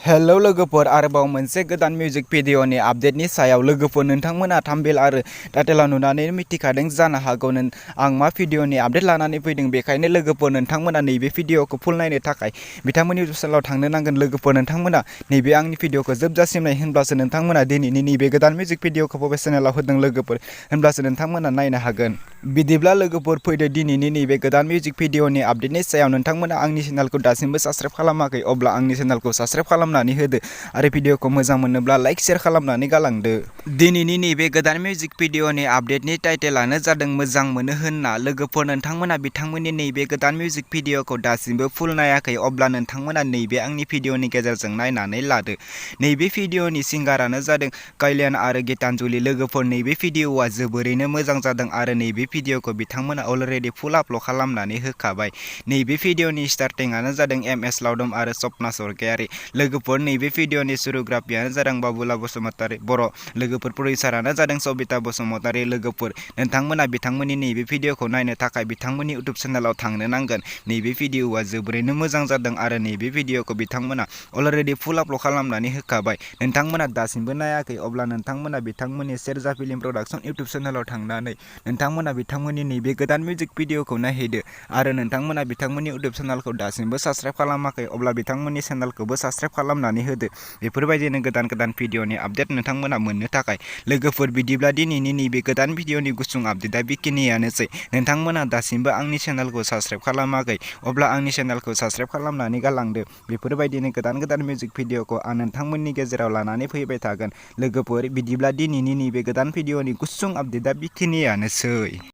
Hello लोगोफोर आरोबाव मोनसे गोदान मिउजिक भिडिअनि आपडेटनि सायाव लोगोफोर नोंथांमोना थाम्बनेल आरो टाइटेलाव नुनानै मिथिखादों जानो हागौ आं मा भिडिअनि आपडेट लानानै फैदों बेखायनो लोगोफोर नोंथांमोना नैबे भिडिअखौ फुल नायनो थाखाय बिथांमोननि चेनेलाव थांनो नांगोन लोगोफोर नोंथांमोना नैबे आंनि भिडिअखौ जोबजासिम नाय होनब्लासो नोंथांमोना दिनैनि नैबे गोदान मिउजिक भिडिअखौ बबे चेनेलाव होदों लोगोफोर होनब्लासो नोंथांमोना नायनो हागोन। बिदिब्ला लोगोफोर फैदो दिनैनि नैबे गोदान मिउजिक भिडिअनि आपडेटनि सायाव नोंथांमोना आंनि चेनेलखौ दासिमबो साबस्क्राइब खालामाखै अब्ला आंनि चेनेलखौ साबस्क्राइब खालामनानै होदो आरो भिडिअखौ मोजां मोनोब्ला लाइक शेयार खालामनानै गालांदो। दिनैनि नैबे गोदान मिउजिक भिडिअनि आपडेटनि टाइटेलानो जादों मोजां मोनो होनना लोगोफोर नोंथांमोना बिथांमोननि नैबे गोदान मिउजिक भिडिअखौ दासिमबो फुल नायाखै अब्ला नोंथांमोना नैबे आंनि भिडिअनि गेजेरजों नायनानै लादो। नैबे भिडिअनि सिंगारानो जादों काइल्यान आरो गितानजुलि लोगोफोर नैबे भिडिअआ जोबोरैनो मोजां जादों आरो नैबे भिडिअखौ बिथांमोना अलरेडि फुल आपल'ड खालामनानै होखाबाय। नैबे भिडिअनि स्टार्टिंआनो जादों एम.एस. लावदुम आरो सपना सरगयारी लोगोफोर नैबे भिडिअनि सुरुग्राफियानो जादों बसुमतारी बर' लोगोफोर प्रडिउसारानो जादों सबिता बसुमतारी लोगोफोर नोंथांमोना बिथांमोननि नैबे भिडिअखौ नायनो थाखाय बिथांमोननि इउटुब चेनेलाव थांनो नांगोन। नैबे भिडिअआ जोबोरैनो मोजां जादों आरो नैबे भिडिअखौ बिथांमोना अलरेडि फुल आपल'ड खालामनानै होखाबाय। नोंथांमोना दासिमबो नायाखै अब्ला नोंथांमोना बिथांमोननि सेरजा फिल्म प्रडाक्सन इउटुब चेनेलाव थांनानै नोंथांमोना बिथांमोननि नैबे गोदान मिउजिक भिडिअखौ नायहैदो आरो नोंथांमोना बिथांमोननि इउटुब चेनेलखौ दासिमबो साबस्क्राइब खालामाखै अब्ला बिथांमोननि चेनेलखौबो साबस्क्राइब खालामनानै होदो। बेफोरबायदिनो गोदान गोदान भिडिअनि आपडेट नोंथांमोना मोननो थाखाय लोगोफोर बिदिब्ला दिनैनि नैबे गोदान भिडिअनि गुसुं आपडेटआ बेखिनियानोसै। नोंथांमोना दासिमबो आंनि चेनेलखौ साबस्क्राइब खालामाखै अब्ला आंनि चेनेलखौ साबस्क्राइब खालामनानै गालांदो। बेफोरबायदिनो गोदान गोदान मिउजिक भिडिअखौ आं नोंथांमोननि गेजेराव लानानै फैबाय थागोन। लोगोफोर बिदिब्ला दिनैनि नैबे गोदान भिडिअनि गुसुं आपडेटआ बेखिनियानोसै।